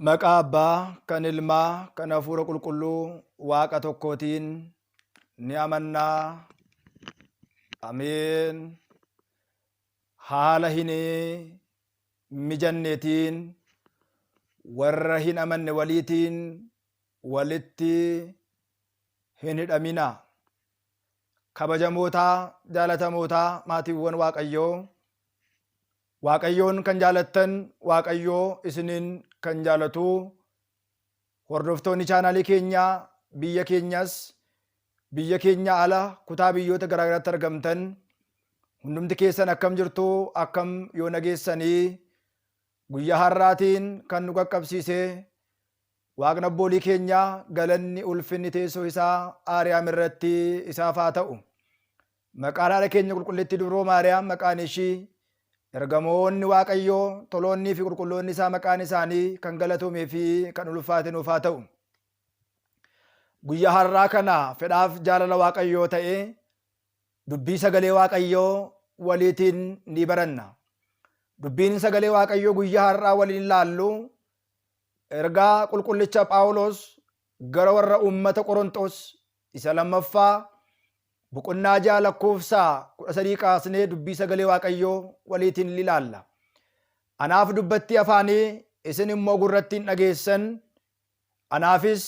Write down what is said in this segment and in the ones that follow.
Maqaa Abbaa, kan Ilmaa, kan Hafuura Qulqulluu Waaqa tokkootiin ni amannaa. Ameen. Haala hin mijanneetiin warra hin amanne waliitiin walitti hin hidhaminaa. Kabajamootaa, jaalatamootaa maatiiwwan Waaqayyoo, Waaqayyoon kan jaalattan Waaqayyoo isiniin kan jaalatu hordoftoonni chaanaalii keenyaa biyya keenyas biyya keenya ala kutaa biyyoota garaagaraatti argamtan hundumti keessan akkam jirtu akkam yoo nageessanii guyyaa har'aatiin kan nu qaqqabsiise Waaqni abboolii keenyaa galanni ulfinni teessoo isaa Aariyaam irratti isaaf haa ta'u. Maqaan haadha keenya qulqullittii dubroo Maariyaam maqaan ishii ergamoonni Waaqayyoo toloonnii fi qulqulloonni isaa maqaan isaanii kan galatoomee fi kan ulfaate nuuf haa ta'u. Guyyaa har'aa kana fedhaaf jaalala Waaqayyoo ta'ee dubbii sagalee Waaqayyoo waliitiin ni baranna. Dubbiin sagalee Waaqayyoo guyyaa har'aa waliin ilaallu ergaa qulqullicha Phaawulos gara warra uummata Qorontos isa lammaffaa boqonnaa 6 lakkoofsa 13 kaasnee dubbii sagalee Waaqayyoo waliitiin ilaalla. Anaaf dubbattii afaanii isin immoo gurrattiin dhageessan anaafis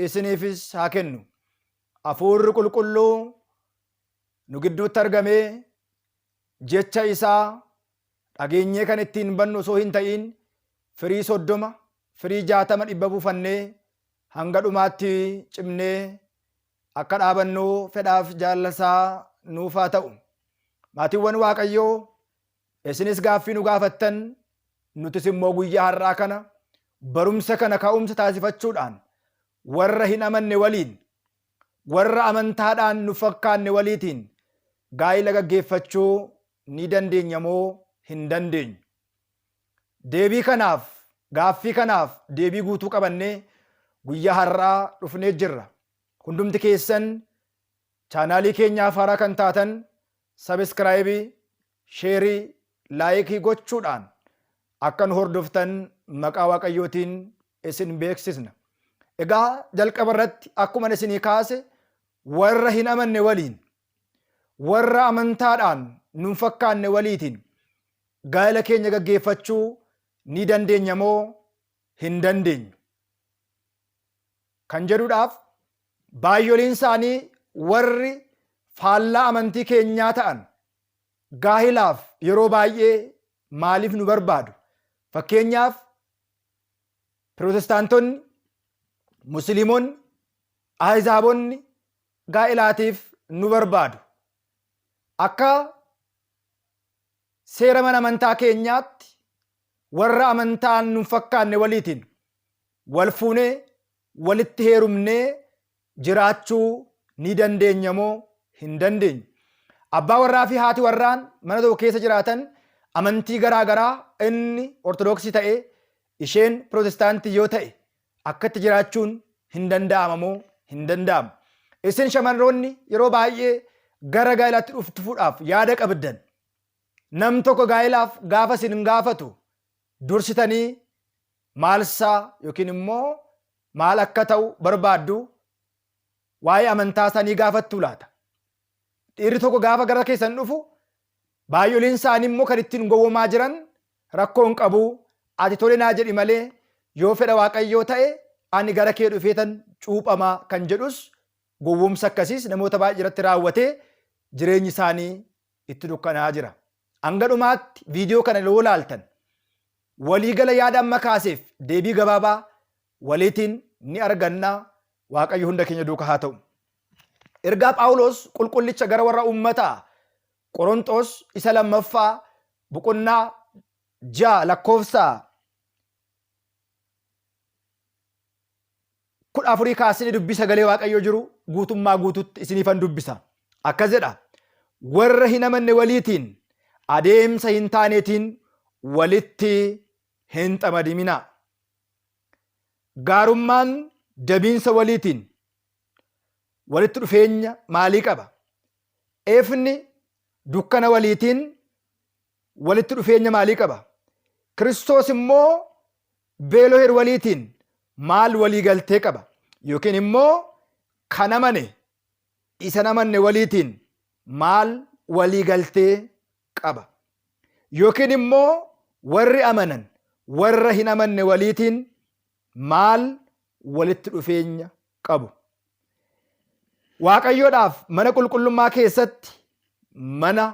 isiniifis haa kennu. Hafuurri qulqulluu nu gidduutti argamee jecha isaa dhageenyee kan ittiin bannu osoo hin ta'iin firii 30, firii 60 dhibba buufannee hanga dhumaatti cimnee akka dhaabannu fedhaaf jaalala nuuf haa ta'u. Maatiiwwan Waaqayyoo isinis gaaffii nu gaafattan nutis immoo guyyaa har'aa kana barumsa kana ka'umsa taasifachuudhaan warra hin amanne waliin warra amantaadhaan nu fakkaanne waliitiin gaa'ila gaggeeffachuu ni dandeenya moo hin dandeenyu? Deebii kanaaf, gaaffii kanaaf deebii guutuu qabannee guyyaa har'aa dhufnee jirra. Hundumti keessan chaanaalii keenyaaf haaraa kan taatan sabiskiraayibii, sheerii, laayikii gochuudhaan akka nu hordoftan maqaa Waaqayyootiin isin beeksisna. Egaa jalqaba irratti akkuma isinii kaase warra hin amanne waliin warra amantaadhaan nun fakkaanne waliitiin gaa'ela keenya gaggeeffachuu ni dandeenya moo hin dandeenyu? Kan jedhuudhaaf baay'oliin isaanii warri faallaa amantii keenyaa ta'an gaa'ilaaf yeroo baay'ee maaliif nu barbaadu? Fakkeenyaaf Pirootestaantonni, Musliimonni, Ahizaabonni gaa'ilaatiif nu barbaadu. Akka seera mana amantaa keenyaatti warra amantaan nun fakkaanne waliitiin wal fuunee walitti heerumnee jiraachuu ni dandeenya moo hin dandeenyu? Abbaa warraa fi haati warraan mana tokko keessa jiraatan amantii garaa garaa inni Ortodoksii ta'e isheen Pirootestaantii yoo ta'e akkatti jiraachuun hin danda'ama moo hin danda'amu? Isin shamarroonni yeroo baay'ee gara gaa'ilaatti dhuftuudhaaf yaada qabdan nam tokko gaa'ilaaf gaafa isin gaafatu dursitanii maalsaa yookiin immoo maal akka ta'u barbaaddu waa'ee amantaa isaanii gaafattu laata? Dhiirri tokko gaafa gara keessan dhufu baay'oliin isaanii immoo kan ittiin gowwomaa jiran rakkoo hin qabu ati tole naa jedhi malee yoo fedha Waaqayyoo ta'e ani gara kee dhufeetan cuuphamaa kan jedhus gowwoomsa akkasiis namoota baay'ee irratti raawwatee jireenyi isaanii itti dukkanaa'aa jira. Hanga dhumaatti viidiyoo kana yoo laaltan waliigala yaada amma kaaseef deebii gabaabaa waliitiin ni arganna. Waaqayyo hunda keenya duuka haa ta'u. Ergaa Phaawulos qulqullicha gara warra uummataa Qoronxoos isa lammaffaa boqonnaa 6 lakkoofsa 14 kaasee dubbii sagalee Waaqayyoo jiru guutummaa guututti isiniifan dubbisa. Akkas jedha. Warra hin amanne waliitiin adeemsa hin taaneetiin walitti hin xamadiminaa. Gaarummaan dabiinsa waliitiin walitti dhufeenya maalii qaba? Ifni dukkana waliitiin walitti dhufeenya maalii qaba? Kiristoos immoo Beeloher waliitiin maal walii galtee qaba? Yookiin immoo kan amane isa hin amanne waliitiin maal walii galtee qaba? Yookiin immoo warri amanan warra hin amanne waliitiin maal walitti dhufeenya qabu? Waaqayyoodhaaf mana qulqullummaa keessatti mana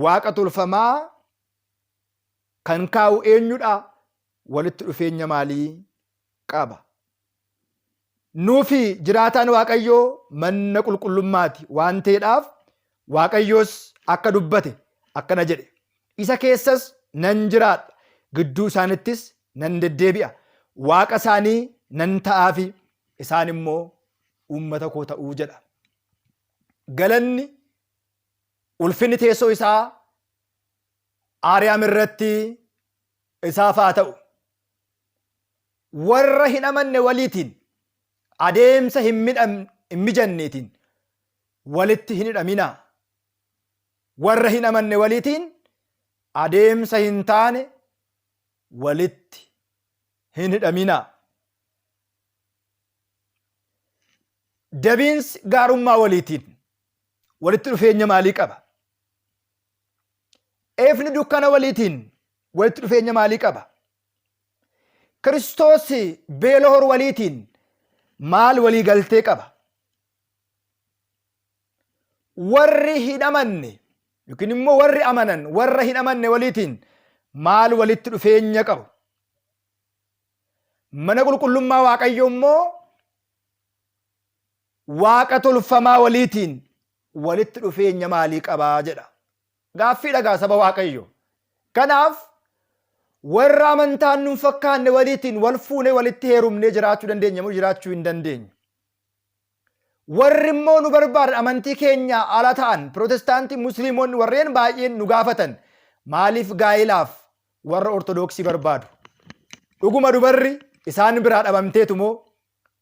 waaqa tolfamaa kan kaa'u eenyudha? Walitti dhufeenya maalii qaba? Nuufi jiraataan Waaqayyoo manna qulqullummaati waan ta'eedhaaf Waaqayyoos akka dubbate akkana jedhe. Isa keessas nan jiraadha, gidduu isaanittis nan deddeebi'a. Waaqa isaanii nan ta'aafi, isaan immoo uummata koo ta'uu jedha. Galanni ulfinni teessoo isaa Aariyaam irratti isaaf haa ta'u. Warra hin amanne waliitiin adeemsa hin mijanneetiin walitti hin hidhaminaa. Warra hin amanne waliitiin adeemsa hin taane walitti hin hidhaminaa. Dabiinsi gaarummaa waliitiin walitti dhufeenya maalii qaba? Ifni dukkana waliitiin walitti dhufeenya maalii qaba? Kiristoos Beelohor waliitiin maal walii galtee qaba? Warri hin amanne yookiin immoo warri amanan warra hin amanne waliitiin maal walitti dhufeenya qabu? Mana qulqullummaa Waaqayyoo immoo waaqa tolfamaa waliitiin walitti dhufeenya maalii qabaa jedha. Gaaffii dhagaa saba Waaqayyo. Kanaaf warra amantaan nun fakkaanne waliitiin wal fuunee walitti heerumnee jiraachuu dandeenya moo jiraachuu hin dandeenyu. Warri immoo nu barbaadan amantii keenyaa ala ta'an pirootestaantii musliimonni warreen baay'een nu gaafatan maaliif gaa'ilaaf warra ortodoksii barbaadu? Dhuguma dubarri isaan biraa dhabamteetu moo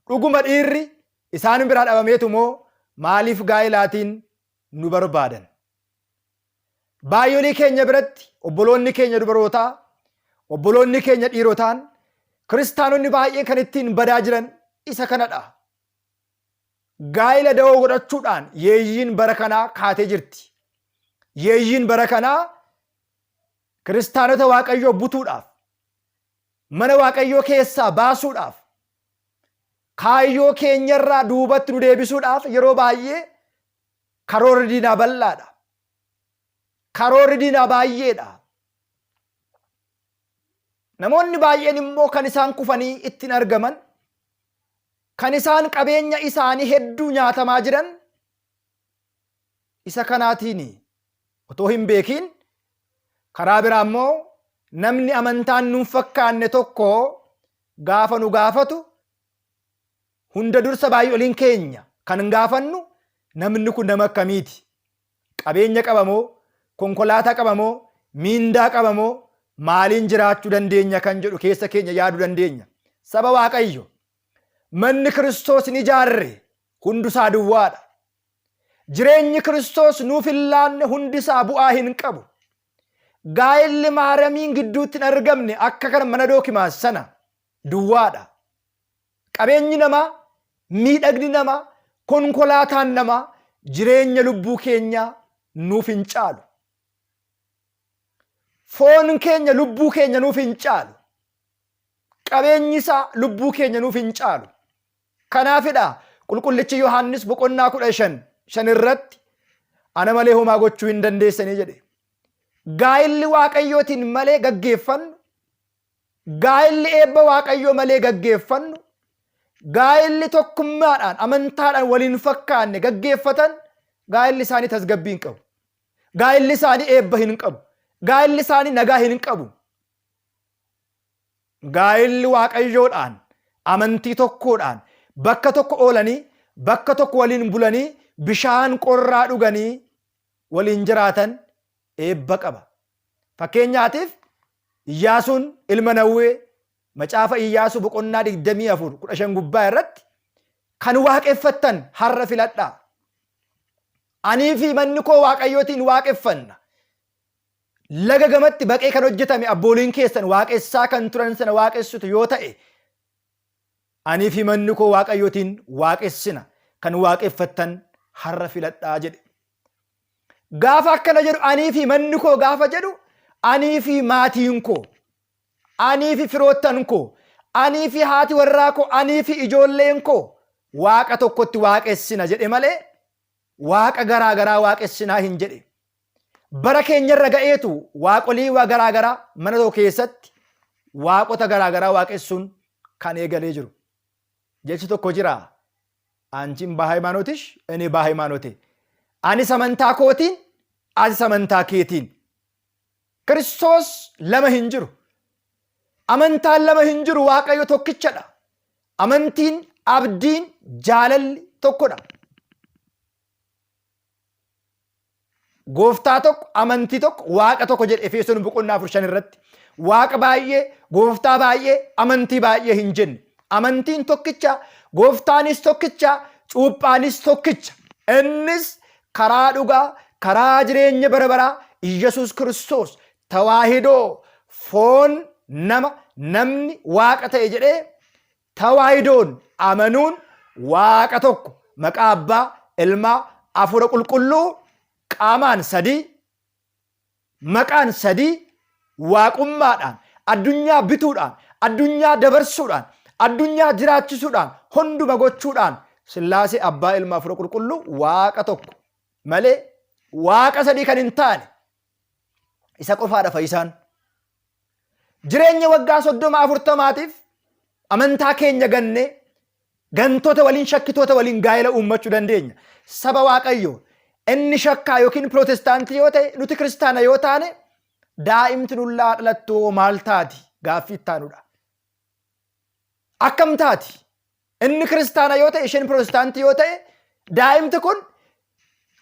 Dhuguma dhiirri isaan biraa dhabameetu moo maaliif gaa'elaatiin nu barbaadan? Baay'olii keenya biratti obboloonni keenya dubarootaa, obboloonni keenya dhiirotaan, kiristaanonni baay'een kan ittiin badaa jiran isa kanadha. Gaa'ela da'oo godhachuudhaan yeeyyiin bara kanaa kaatee jirti. Yeeyyiin bara kanaa kiristaanota Waaqayyoo butuudhaaf mana Waaqayyoo keessaa baasuudhaaf, kaayyoo keenyarraa duubatti nu deebisuudhaaf yeroo baay'ee karoorri diinaa bal'aadha. Karoorri diinaa baay'eedha. Namoonni baay'een immoo kan isaan kufanii ittiin argaman, kan isaan qabeenya isaanii hedduu nyaatamaa jiran isa kanaatiin otoo hin beekiin karaa biraa immoo namni amantaan nun fakkaanne tokko gaafa nu gaafatu hunda dursa baay'oliin keenya kan gaafannu namni kun nama akkamiiti? Qabeenya qaba moo? Konkolaataa qaba moo? Miindaa qaba moo? Maaliin jiraachuu dandeenya kan jedhu keessa keenya yaaduu dandeenya. Saba Waaqayyo manni Kiristoos hin ijaarre hundusaa duwwaadha. Jireenyi Kiristoos nuuf hin laanne hundisaa bu'aa hin qabu. Gaa'elli Maariyamiin gidduutti hin argamne akka kan mana Dookimaas sana duwwaadha. Qabeenyi namaa, miidhagni namaa, konkolaataan namaa jireenya lubbuu keenyaa nuuf hin caalu. Foon keenya lubbuu keenya nuuf hin caalu. Qabeenyi isaa lubbuu keenya nuuf hin caalu. Kanaafidha qulqullichi Yohaannis boqonnaa 15 shan irratti ana malee homaa gochuu hin dandeessanii jedhe. Gaa'illi Waaqayyootiin malee gaggeeffannu, gaa'illi eebba Waaqayyoo malee gaggeeffannu, gaa'illi tokkummaadhaan amantaadhaan waliin fakkaanne gaggeeffatan gaa'illi isaanii tasgabbii hin qabu. Gaa'illi isaanii eebba hin qabu. Gaa'illi isaanii nagaa hin qabu. Gaa'elli Waaqayyoodhaan amantii tokkoodhaan bakka tokko oolanii, bakka tokko waliin bulanii, bishaan qorraa dhuganii waliin jiraatan eebba qaba. Fakkeenyaatiif Iyyaasuun ilma Nawwee macaafa Iyyaasuu boqonnaa 24 15 gubbaa irratti kan waaqeffattan har'a filadhaa. Anii fi manni koo Waaqayyootiin waaqeffanna. Laga gamatti baqee kan hojjetame abbooliin keessan waaqessaa kan turan sana waaqessitu yoo ta'e, anii fi manni koo Waaqayyootiin waaqessina, kan waaqeffattan har'a filadhaa jedhe. Gaafa akkana jedhu, anii fi manni koo gaafa jedhu, anii fi maatiin koo, anii fi firoottan koo, anii fi haati warraa koo, anii fi ijoolleen koo Waaqa tokkotti waaqessina jedhe malee Waaqa garaa garaa waaqessinaa hin jedhe. Bara keenyarra ga'eetu waaqolii waa garaa garaa mana tokko keessatti waaqota garaa garaa waaqessuun kan eegalee jiru. Jechi tokko jira. Anchiin bahayimaanotish inni bahayimaanote. Anis amantaa kootiin, atis amantaa keetiin. Kiristoos lama hin jiru. Amantaan lama hin jiru, Waaqayyo tokkichadha. Amantiin, abdiin, jaalalli tokkodha. Gooftaa tokko, amantii tokko, Waaqa tokko jedhe Efesoon boqonnaa 4:5 irratti. Waaqa baay'ee, gooftaa baay'ee, amantii baay'ee hin jenne. Amantiin tokkicha, gooftaanis tokkicha, cuuphaanis tokkicha. Innis karaa dhugaa, karaa jireenya bara baraa Iyyasuus Kiristoos tawaahidoo foon nama, namni Waaqa ta'e jedhee tawaahidoon amanuun Waaqa tokko maqaa Abbaa, Ilmaa, Hafuura Qulqulluu qaamaan sadii, maqaan sadii, waaqummaadhaan, addunyaa bituudhaan, addunyaa dabarsuudhaan, addunyaa jiraachisuudhaan, hunduma gochuudhaan Sillaasee Abbaa, Ilma, Hafuura Qulqulluu Waaqa tokko malee Waaqa sadii kan hin taane isa qofaadha fayyisaan. Jireenya waggaa 30 40tiif amantaa keenya gannee gantoota waliin, shakkitoota waliin gaa'ela uummachuu dandeenya. Saba Waaqayyoo, inni shakkaa yookiin pirootestaantii yoo ta'e, nuti kiristaana yoo taane, daa'imti nullaa dhalattu maal taati? Gaaffii itti aanudha. Akkam taati? Inni kiristaana yoo ta'e, isheen pirootestaantii yoo ta'e, daa'imti kun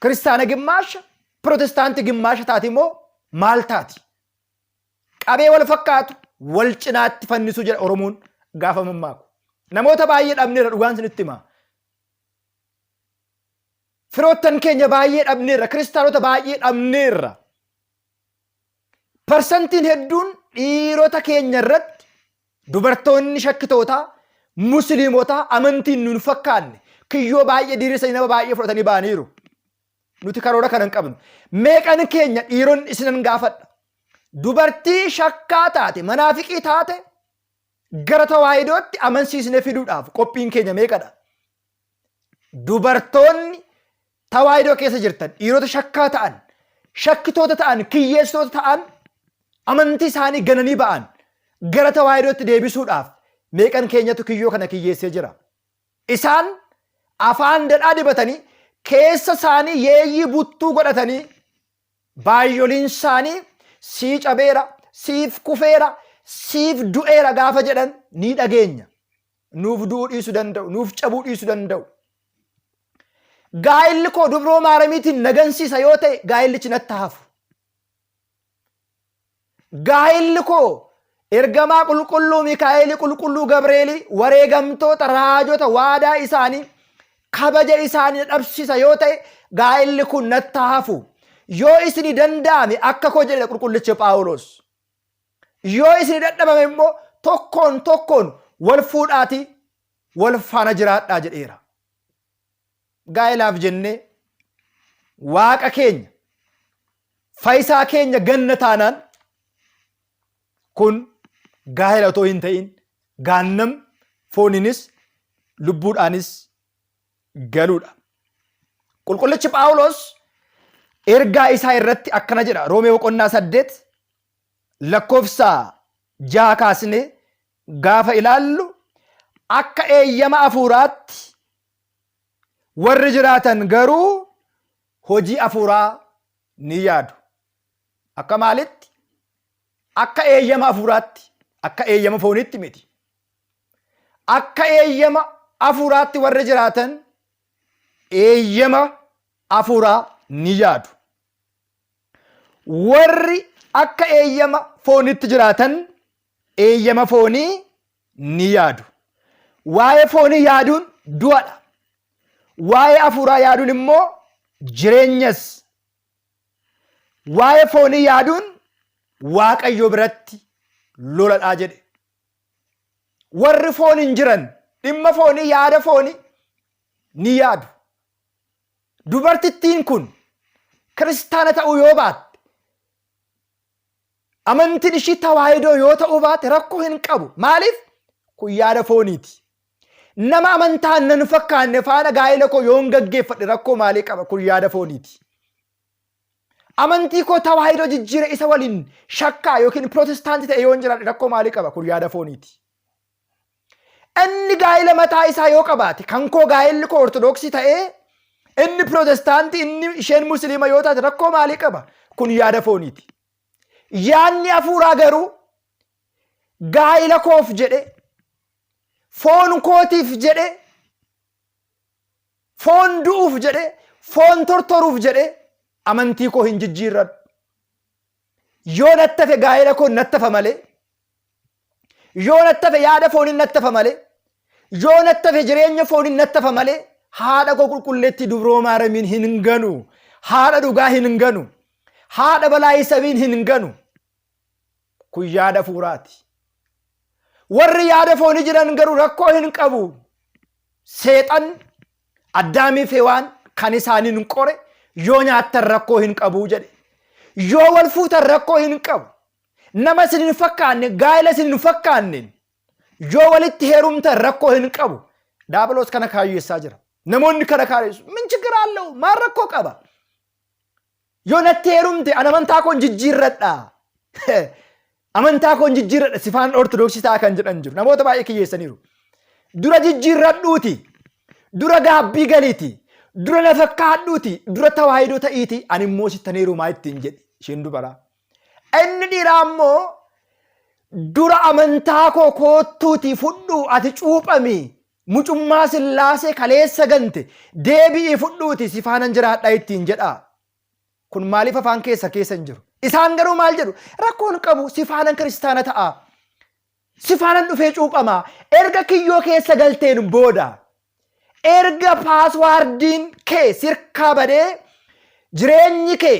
kiristaana gimmaasha, pirootestaantii gimmaasha taati immoo maal taati? Qabee wal fakkaatu wal cinaatti fannisuu jedha Oromoon gaafa mammaaku. Namoota baay'ee dhabneerra, dhugaan isinitti hima. Firoottan keenya baay'ee dhabneerra, kiristaanota baay'ee dhabneerra. Parsantiin hedduun dhiirota keenya irratti dubartoonni shakkitootaa, musliimotaa, amantiin nun fakkaanne kiyyoo baay'ee diriirsanii nama baay'ee fudhatanii ba'aniiru. Nuti karoora kana hin qabnu. Meeqan keenya dhiironni isinan gaafadha. Dubartii shakkaa taate, manaafiqii taate gara tawaahidootti amansiisnee fiduudhaaf qophiin keenya meeqadha? Dubartoonni tawaahidoo keessa jirtan dhiirota shakkaa ta'an, shakkitoota ta'an, kiyyeessitoota ta'an, amantii isaanii gananii ba'an gara tawaahidootti deebisuudhaaf meeqan keenyatu kiyyoo kana kiyyeessee jira? Isaan afaan dadhaa dibatanii, keessa isaanii yeeyyii buttuu godhatanii, baay'oliin isaanii sii cabeera, siif kufeera, siif du'eera gaafa jedhan ni dhageenya. Nuuf du'uu dhiisuu danda'u, nuuf cabuu dhiisuu danda'u. Gaa'illi koo dubroo maaramiitiin na gansiisa yoo ta'e, gaa'illichi natti hafu. Gaa'illi koo ergamaa qulqulluu Mikaa'elii, qulqulluu Gabreelii, wareegamtoota raajota waadaa isaanii kabaja isaanii dhabsiisa yoo ta'e, gaa'illi kun natti hafu. Yoo isinii danda'ame akka koo jedhe qulqullichi Phaawulos. Yoo isinii dadhabame immoo tokkoon tokkoon wal fuudhaatii wal faana jiraadhaa jedheera. Gaa'elaaf jennee Waaqa keenya, fayyisaa keenya ganna taanaan, kun gaa'ela otoo hin ta'in gaannam fooniinis lubbuudhaanis galuudha. Qulqullichi Phaawulos ergaa isaa irratti akkana jedha. Roomee boqonnaa 8 lakkoofsa 6 kaasnee gaafa ilaallu, akka eeyyama hafuuraatti warri jiraatan garuu hojii hafuuraa ni yaadu. Akka maalitti? Akka eeyyama hafuuraatti, akka eeyyama fooniitti miti. Akka eeyyama hafuuraatti warri jiraatan eeyyama hafuuraa ni yaadu. Warri akka eeyyama foonitti jiraatan eeyyama foonii ni yaadu. Waa'ee foonii yaaduun du'adha. Waa'ee hafuuraa yaaduun immoo jireenyas. Waa'ee foonii yaaduun Waaqayyo biratti loladhaa jedhe. Warri foon hin jiran dhimma foonii yaada foonii ni yaadu. Dubartittiin kun kiristaana ta'uu yoo baatte amantiin ishii tawaahidoo yoo ta'uu baate rakkoo hin qabu. Maaliif? Kun yaada fooniiti. Nama amantaan nan fakkaanne faana gaa'ela koo yoon gaggeeffadhe rakkoo maalii qaba? Kun yaada fooniiti. Amantii koo tawaahidoo jijjiire isa waliin shakkaa yookiin pirootestaantii ta'e yoon jiraadhe rakkoo maalii qaba? Kun yaada fooniiti. Inni gaa'ela mataa isaa yoo qabaate kan koo gaa'elli koo ortodoksii ta'ee inni pirootestaantii inni isheen musliima yoo taate rakkoo maalii qaba? Kun yaada fooniiti. Yaadni hafuuraa garuu gaa'ela koof jedhe foon kootiif jedhe foon du'uuf jedhe foon tortoruuf jedhe amantii koo hin jijjiirradhu. Yoo nattafe gaa'ela koo nattafa malee yoo nattafe yaada fooniin nattafa malee yoo nattafe jireenya fooniin nattafa malee haadha koo qulqulleettii dubroo maaramiin hin ganu haadha dhugaa hin ganu haadha balaa sabiin hin ganu kun yaada fuuraati. Warri yaada foonii jiran garuu rakkoo hin qabu. Seexan Addaamii fi Hewaan kan isaaniin qore yoo nyaattan rakkoo hin qabu jedhe. Yoo wal fuutan rakkoo hin qabu. Nama isin hin fakkaanne gaa'ela isin hin fakkaanne yoo walitti heerumtan rakkoo hin qabu. Daabiloos kana kaayyeessaa jira. Namoonni kana kaayyeessu. Min ችግር አለው? Maal rakkoo qaba? Yoo natti heerumte an amantaa koon jijjiirradha. Amantaa koon jijjiirradha sifaan ortodoksii ta'a kan jedhan jiru. Namoota baay'ee kiyyeessaniiru. Dura jijjiirradhuuti. Dura gaabbii galiiti. Dura na fakkaadhuuti. Dura tawaahidoo ta'iiti. Ani immoo sittan heerumaa ittiin jedhi isheen dubaraa. Inni dhiiraa immoo dura amantaa koo koottuuti fudhu ati cuuphami mucummaa sillaasee kaleessa gante deebi'ii fudhuuti si faanan jiraadha ittiin jedhaa. Kun maaliif afaan keessa keessa hin jiru? Isaan garuu maal jedhu? Rakkoon qabu si faanan kiristaana ta'a. Si faanan dhufee cuuphamaa. Erga kiyyoo keessa galteen booda erga paaswaardiin kee sirkaa badee jireenyi kee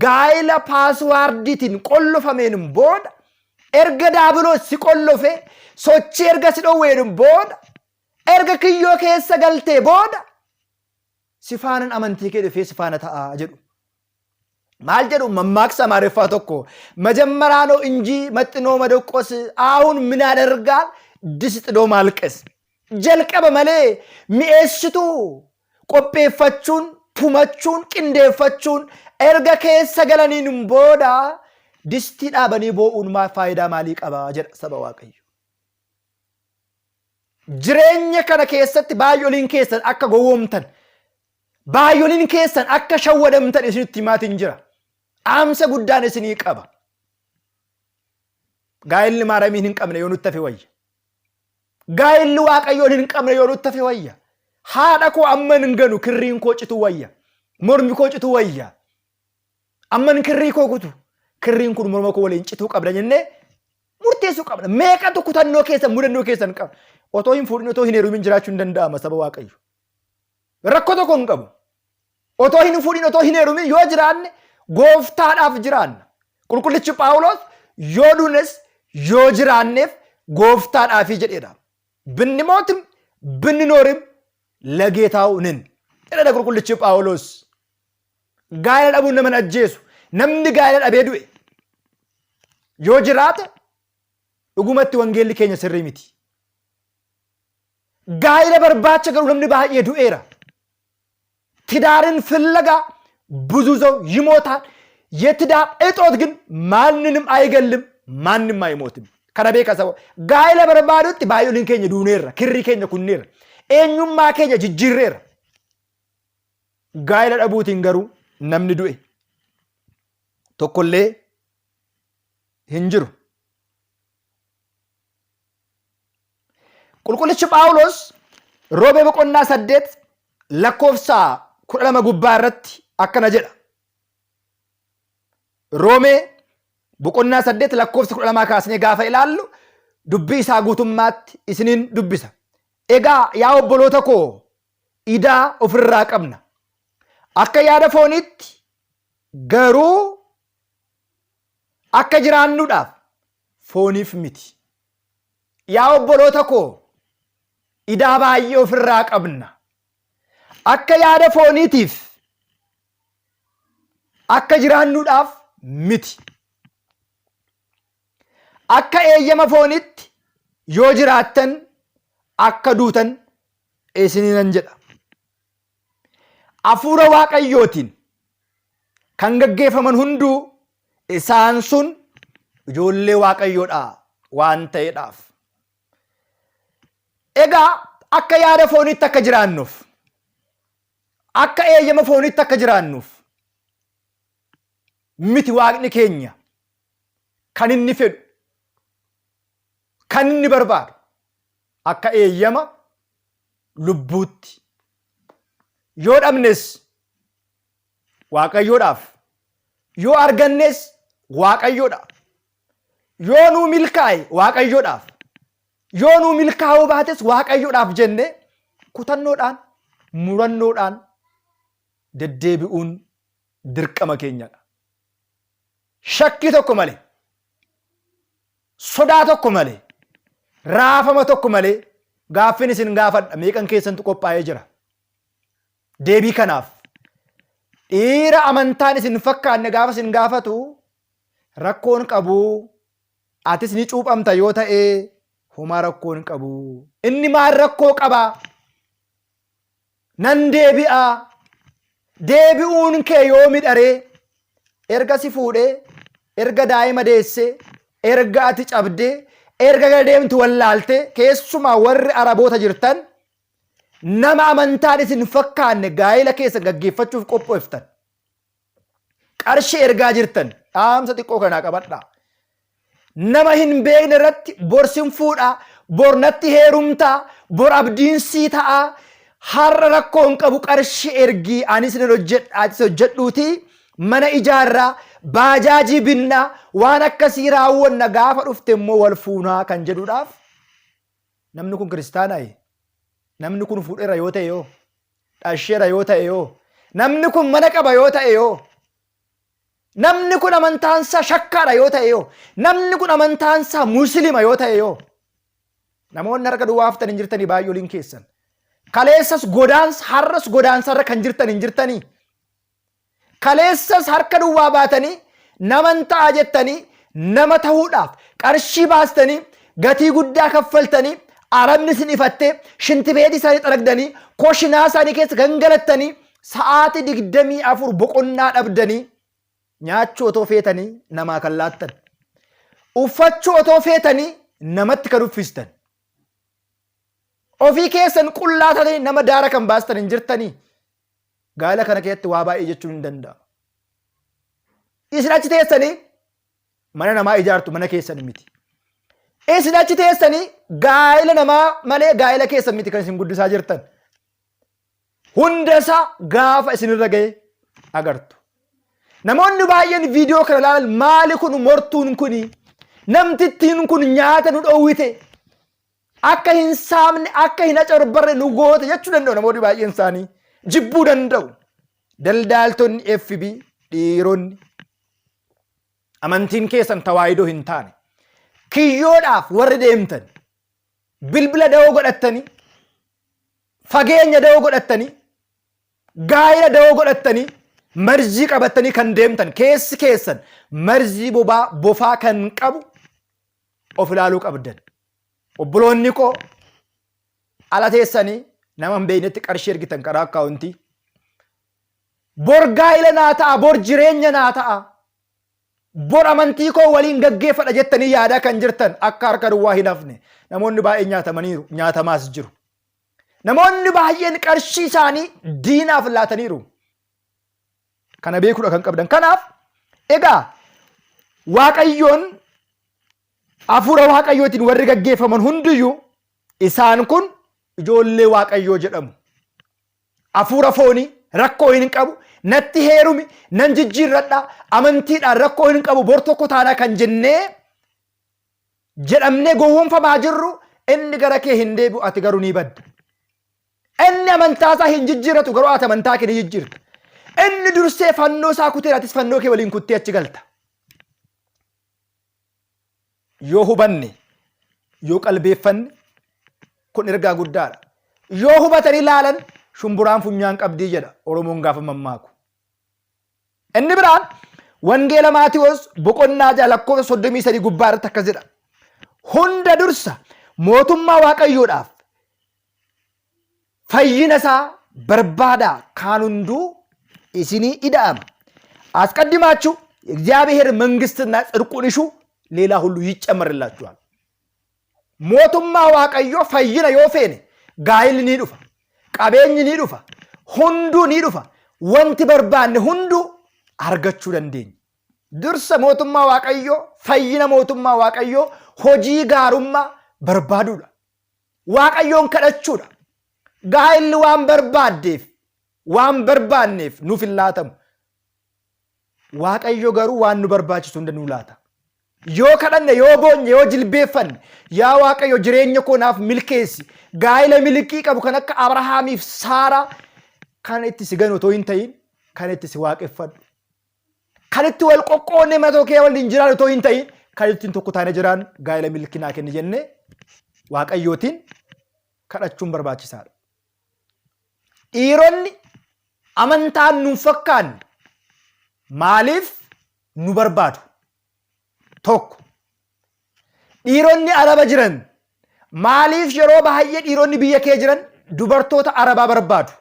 gaa'ela paaswaardiitiin qollofameen booda erga daabiloos si qollofe sochii erga si dhowween booda erga kiyyoo keessa galtee booda si faanan amantii kee dhufee si faana ta'a jedhu. Maal jedhu mammaaksa Amaariffaa tokko መጀመሪያ ነው እንጂ መጥኖ መደቆስ አሁን ምን ያደርጋል ድስት ጥዶ ማልቀስ jalqaba malee mi'eessituu qopheeffachuun tumachuun qindeeffachuun erga keessa galaniin booda distii dhaabanii boo'uun faayidaa maalii qaba jedha saba Waaqayyo. Jireenya kana keessatti baay'oliin keessan akka gowwoomtan, baay'oliin keessan akka shawwadamtan isinitti himaatiin jira. Dhaamsa guddaan isinii qaba. Gaa'elli maaramiin hin qabne yoo nutti hafe wayya. Gaa'elli waaqayyoon hin qabne yoo nutti hafe wayya. Haadha koo amma hin ganu kirriin koo citu wayya. Mormi koo citu wayya. Amman kirrii koo kutu kirriin kun morma koo waliin cituu qabda jennee murteessuu qabna. Meeqatu kutannoo keessan mudannoo keessan qaba. Otoo hin fuudhin otoo hin heerumin jiraachuun danda'ama saba Waaqayyo. Rakkoo tokko hin qabu. Otoo hin fuudhin otoo hin heerumin yoo jiraanne gooftaadhaaf jiraanna. Qulqullichi Phaawulos yoo duunes yoo jiraanneef gooftaadhaafi jedheera. Binnimootim binninorim lageetaawu nin jedheera qulqullichi Phaawulos. Gaa'ela dhabuun nama hin ajjeesu. Namni gaa'ela dhabee du'e yoo jiraate dhugumatti wangeelli keenya sirrii miti. Gaa'ela barbaacha garuu namni baay'ee du'eera. ትዳርን ፍለጋ ብዙ ሰው ይሞታል። የትዳር እጦት ግን ማንንም አይገልም፣ ማንም አይሞትም። Kana beeka saba. Gaa'ela barbaadutti baay'ooliin keenya duuneerra, kirrii keenya kunneerra, eenyummaa keenya jijjiirreerra. Gaa'ela dhabuutiin garuu namni du'e tokkollee hin jiru. Qulqullichi Phaawulos Roomee boqonnaa 8 lakkoofsa 12 gubbaa irratti akkana jedha. Roomee boqonnaa 8 lakkoofsa 12 kaasnee gaafa ilaallu dubbii isaa guutummaatti isiniin dubbisa. Egaa yaa obboloota koo idaa ofirraa qabna. Akka yaada fooniitti garuu Akka jiraannuudhaaf fooniif miti. Yaa obboloota koo idaa baay'ee ofirraa qabna. Akka yaada fooniitiif akka jiraannuudhaaf miti. Akka eeyyama fooniitti yoo jiraattan akka duutan isiniinan jedha. Hafuura Waaqayyootiin kan gaggeeffaman hunduu isaan sun ijoollee Waaqayyoodha waan ta'eedhaaf. Egaa akka yaada fooniitti akka jiraannuuf, akka eeyyama fooniitti akka jiraannuuf miti Waaqni keenya kan inni fedhu, kan inni barbaadu akka eeyyama lubbuutti. Yoo dhabnes Waaqayyoodhaaf, yoo argannes Waaqayyoodhaaf, yoo nuu milkaa'e Waaqayyoodhaaf, yoo nuu milkaa'uu baates Waaqayyoodhaaf jennee kutannoodhaan, murannoodhaan deddeebi'uun dirqama keenyadha. Shakkii tokko malee, sodaa tokko malee, raafama tokko malee gaaffiin isin gaafadha meeqan keessantu qophaa'ee jira? Deebii kanaaf dhiira amantaan isin fakkaanne gaafa isin gaafatu rakkoon qabu atis ni cuuphamta yoo ta'e homaa rakkoon qabu. Inni maal rakkoo qaba? Nan deebi'a. Deebi'uun kee yoomi dharee? Erga si fuudhee, erga daa'ima deessee, erga ati cabdee, erga gara deemtu wallaaltee, keessumaa warri Araboota jirtan nama amantaan isin fakkaanne gaa'ela keessan gaggeeffachuuf qophooftan. Qarshii ergaa jirtan dhaamsa xiqqoo kanaa qabadhaa. Nama hin beekne irratti bor sin fuudha, bor natti heerumtaa, bor abdiin sii ta'a, har'a rakkoo hin qabu qarshii ergii anis nan hojjedha atis hojjedhuutii mana ijaarraa, baajaajii binnaa, waan akkasii raawwanna gaafa dhufte immoo wal fuunaa kan jedhuudhaaf namni kun kiristaanaayi? Namni kun fuudheera yoo ta'e yoo? Dhasheera yoo ta'e yoo? Namni kun mana qaba yoo ta'e yoo? Namni kun amantaansaa shakkaadha yoo ta'e yoo? Namni kun amantaansaa musliima yoo ta'e yoo? Namoonni harka duwwaa haftan hin jirtanii baay'ee oliin keessan. Kaleessas godaansa har'as godaansarra kan jirtan hin jirtanii. Kaleessas harka duwwaa baatanii naman ta'a jettanii nama ta'uudhaaf qarshii baastanii gatii guddaa kaffaltanii arabni isin ifattee shintibeetii isaanii xaragdanii koshinaa isaanii keessa gangalattanii sa'aatii 24 boqonnaa dhabdanii nyaachuu otoo feetanii namaa kan laattan uffachuu otoo feetanii namatti kan uffistan ofii keessan qullaa taatanii nama daara kan baastan hin jirtanii. Gaa'ela kana keessatti waa baay'ee jechuun hin danda'ama. Isin achi teessanii mana namaa ijaartu mana keessan miti. Isin achi teessanii gaa'ela namaa malee gaa'ela keessan miti kan isin guddisaa jirtan. Hunda isaa gaafa isinirra ga'e agartu. Namoonni baay'een viidiyoo kana ilaalan maali kun mortuun kuni namtittiin kun nyaata nu dhowwite Akka hin saamne, akka hin acarbarre nu goote jechuu danda'u namoonni baay'een isaanii. Jibbuu danda'u. Daldaaltonni FB dhiironni amantiin keessan tawaahidoo hin taane kiyyoodhaaf warri deemtan bilbila da'oo godhattanii fageenya da'oo godhattanii gaa'ela da'oo godhattanii marzii qabattanii kan deemtan keessi keessan marzii bobaa bofaa kan qabu of ilaaluu qabdan. Obboloonni koo ala teessanii nama hin beeknetti qarshii ergitan karaa akkaawuntii. Bor gaa'ila naa ta'a, bor jireenya naa ta'a, bor amantii koo waliin gaggeeffadha jettanii yaadaa kan jirtan akka harka duwwaa hin hafne. Namoonni baay'een nyaatamaniiru, nyaatamaas jiru. Namoonni baay'een qarshii isaanii diinaaf laataniiru. Kana beekuudha kan qabdan. Kanaaf egaa Waaqayyoon hafuura Waaqayyootiin warri gaggeeffaman hundiyyuu isaan kun ijoollee Waaqayyoo jedhamu. Hafuura foonii rakkoo hin qabu, natti heerumi, nan jijjiirradha, amantiidhaan rakkoo hin qabu, bor tokko taanaa kan jennee jedhamnee gowwoomfamaa jirru inni gara kee hin deebi'u ati garuu ni badda. Inni amantaa isaa hin jijjiirratu garuu ati amantaa kee ni jijjiirta. Inni dursee fannoo isaa kuteera atis fannoo kee waliin kuttee achi galta. Yoo hubanne, yoo qalbeeffanne kun ergaa guddaadha. Yoo hubatanii ilaalan shumburaan funyaan qabdii jedha Oromoon gaafa mammaaku. Inni biraan Wangeela Maatiwoos boqonnaa 6 lakkoofsa 33 gubbaa irratti akkas jedha. Hunda dursa mootummaa Waaqayyoodhaaf fayyina isaa barbaadaa kaan hunduu isinii ida'ama. አስቀድማችሁ የእግዚአብሔር መንግስትና ጽድቁን እሹ ሌላ ሁሉ ይጨመርላችኋል። Mootummaa Waaqayyoo fayyina yoo feene gaa'illi ni dhufa, qabeenyi ni dhufa, hunduu ni dhufa. Wanti barbaanne hunduu argachuu dandeenya. Dursa mootummaa Waaqayyoo, fayyina mootummaa Waaqayyoo, hojii gaarummaa barbaaduudha. Waaqayyoon kadhachuudha. Gaa'illi waan barbaaddeef, waan barbaanneef nuuf hin laatamu. Waaqayyo garuu waan nu barbaachisu hunda nuu laata. Yoo kadhanne, yoo boonye, yoo jilbeeffanne, yaa Waaqayyo jireenya koo naaf milkeessi. Gaa'ila milkii qabu kan akka Abrahaamiif Saaraa kan itti si ganu otoo hin ta'in kan itti si waaqeffadhu. Kan itti wal qoqqoonnee mana tokko kee waliin jiraannu otoo hin ta'in kan ittiin tokko taanee jiraannu gaa'ila milkii naa kenni jennee Waaqayyootiin kadhachuun barbaachisaadha. Dhiironni amantaan nu hin fakkaanne maaliif nu barbaadu? Tokko. Dhiironni araba jiran maaliif yeroo baay'ee dhiironni biyya kee jiran dubartoota arabaa barbaadu?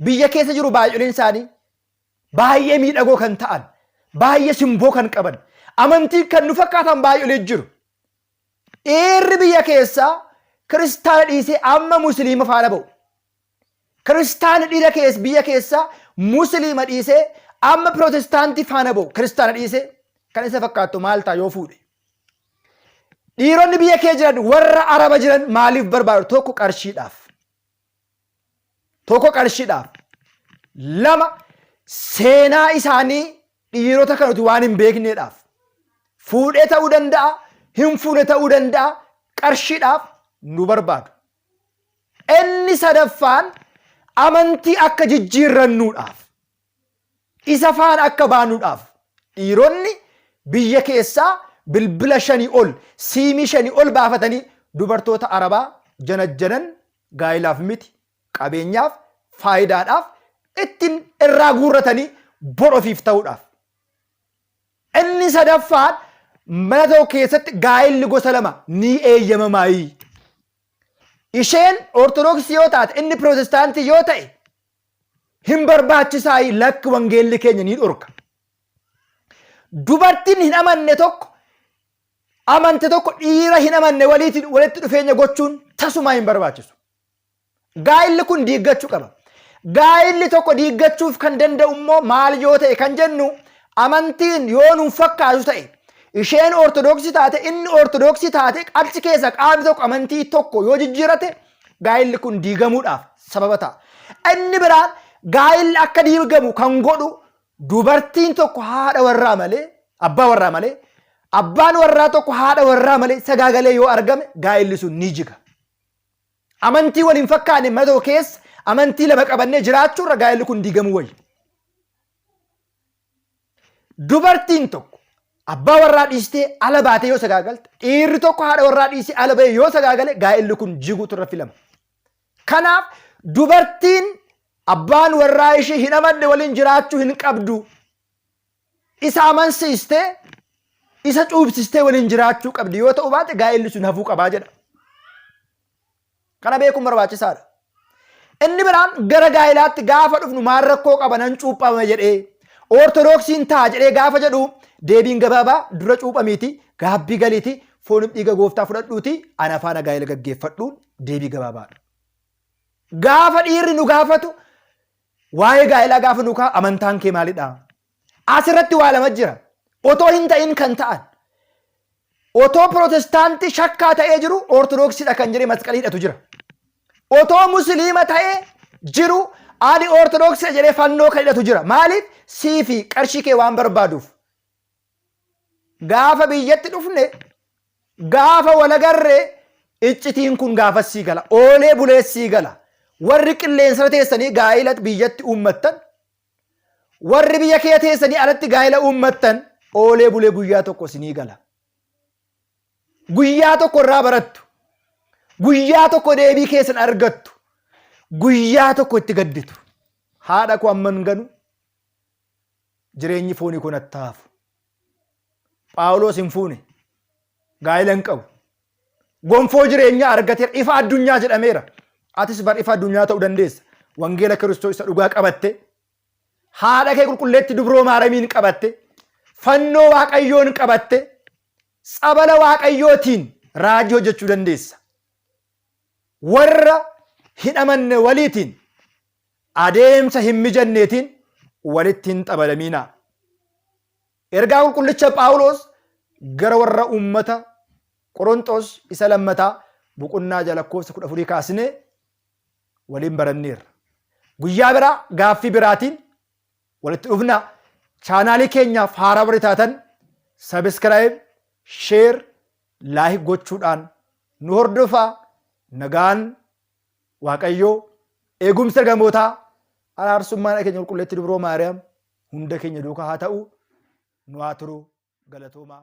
Biyya keessa jiru baay'oleen isaanii baay'ee miidhagoo kan ta'an, baay'ee simboo kan qaban, amantii kan nu fakkaatan baay'olee jiru. Dhiirri biyya keessaa kiristaana dhiisee amma musliima faana ba'u. Kiristaana dhiira keessa biyya keessaa musliima dhiisee amma pirootestaantii faana ba'u. Kiristaana dhiisee kan isa fakkaattu maal ta'a yoo fuudhe? Dhiironni biyya kee jiran warra araba jiran maaliif barbaadu? Tokko qarshiidhaaf. Tokko qarshiidhaaf. Lama seenaa isaanii dhiirota kan nuti waan hin beekneedhaaf. Fuudhee ta'uu danda'a, hin fuune ta'uu danda'a, qarshiidhaaf nu barbaadu. Inni sadaffaan amantii akka jijjiirrannuudhaaf. Isa faana akka baanuudhaaf dhiironni biyya keessaa bilbila shanii ol, siimii shanii ol baafatanii dubartoota Arabaa janajjanan gaa'ilaaf miti, qabeenyaaf, faayidaadhaaf ittiin irraa guurratanii bor ofiif ta'uudhaaf. Inni sadaffaan mana tokko keessatti gaa'illi gosa lama ni eeyyamamaayii. Isheen Ortodoksii yoo taate inni Pirootestaantii yoo ta'e hin barbaachisaayii lakki wangeelli keenya ni dhorka. Dubartiin hin amanne tokko amante tokko dhiira hin amanne waliitiin walitti dhufeenya gochuun tasumaa hin barbaachisu. Gaa'illi kun diiggachuu qaba. Gaa'illi tokko diiggachuuf kan danda'u immoo maal yoo ta'e kan jennu amantiin yoo nuun fakkaatu ta'e isheen ortodoksii taate inni ortodoksii taate achi keessa qaamni tokko amantii tokko yoo jijjiirate gaa'illi kun diigamuudhaaf sababa ta'a. Inni biraan gaa'illi akka diigamu kan godhu dubartiin tokko haadha warraa malee abbaa warraa malee abbaan warraa tokko haadha warraa malee sagaagalee yoo argame gaa'illi sun ni jiga. Amantii wal hin fakkaanne mana tokko keessa amantii lama qabannee jiraachuurra gaa'elli kun diigamuu wayya. Dubartiin tokko abbaa warraa dhiistee ala baatee yoo sagaagalte, dhiirri tokko haadha warraa dhiisee ala bahee yoo sagaagale gaa'elli kun jiguutu irra filama. Kanaaf dubartiin abbaan warraa ishee hin amanne waliin jiraachuu hin qabdu. Isa amansiistee isa cuubsistee waliin jiraachuu qabdi yoo ta'u baate gaa'elli sun hafuu qabaa jedha. Kana beekuun barbaachisaadha. Inni biraan gara gaa'ilaatti gaafa dhufnu maal rakkoo qaba nan cuuphama jedhee ortodoksiin ta'a jedhee gaafa jedhu deebiin gabaabaa dura cuuphamiiti gaabbii galiiti foonif dhiiga gooftaa fudhadhuuti ana faana gaa'ela gaggeeffadhuun deebii gabaabaadha. Gaafa dhiirri nu gaafatu waa'ee gaa'elaa gaafa nu kaa amantaan kee maalidha? Asirratti waa lama jira. Otoo hin ta'in kan ta'an. Otoo pirootestaantii shakkaa ta'ee jiru ortodoksiidha kan jedhee masqalii hidhatu jira. Otoo musliima ta'ee jiru ani ortodoksiidha jedhee fannoo kan hidhatu jira. Maaliif? Sii fi qarshii kee waan barbaaduuf. Gaafa biyyatti dhufne gaafa walagarree iccitiin kun gaafas sii gala. Oolee bulees sii gala. Warri qilleensarra teessanii gaa'ila biyyatti uummattan warri biyya kee teessanii alatti gaa'ila uummattan oolee bulee guyyaa tokko isinii gala. Guyyaa tokko irraa barattu. Guyyaa tokko deebii keessan argattu. Guyyaa tokko itti gadditu. Haadha koo amman ganu jireenyi foonii koo natti hafu. Phaawulos hin fuune. Gaa'ela hin qabu. Gonfoo jireenyaa argateera. Ifa addunyaa jedhameera. Atis bar ifa addunyaa ta'uu dandeessa. Wangeela Kiristoos isa dhugaa qabatte haadha kee qulqulleetti dubroo maaramiin qabatte fannoo waaqayyoon qabatte tsabala waaqayyootiin raajii hojjechuu dandeessa. Warra hin amanne waliitiin adeemsa hin mijanneetiin walitti hin xabalamiinaa. Ergaa qulqullicha Phaawulos gara warra uummata Qoronxos isa lammataa boqonnaa 6 lakkoofsa 14 kaasnee waliin baranneerra. Guyyaa biraa gaaffii biraatiin walitti dhufna. Chaanaalii keenyaaf haaraa warri taatan sabiskiraayib, sheer, laayik gochuudhaan nu hordofaa. Nagaan Waaqayyoo eegumsa ergamootaa araarsummaan keenya qulqulleetti dubroo Maariyaam hunda keenya duukaa haa ta'u nu haa turu galatoomaa.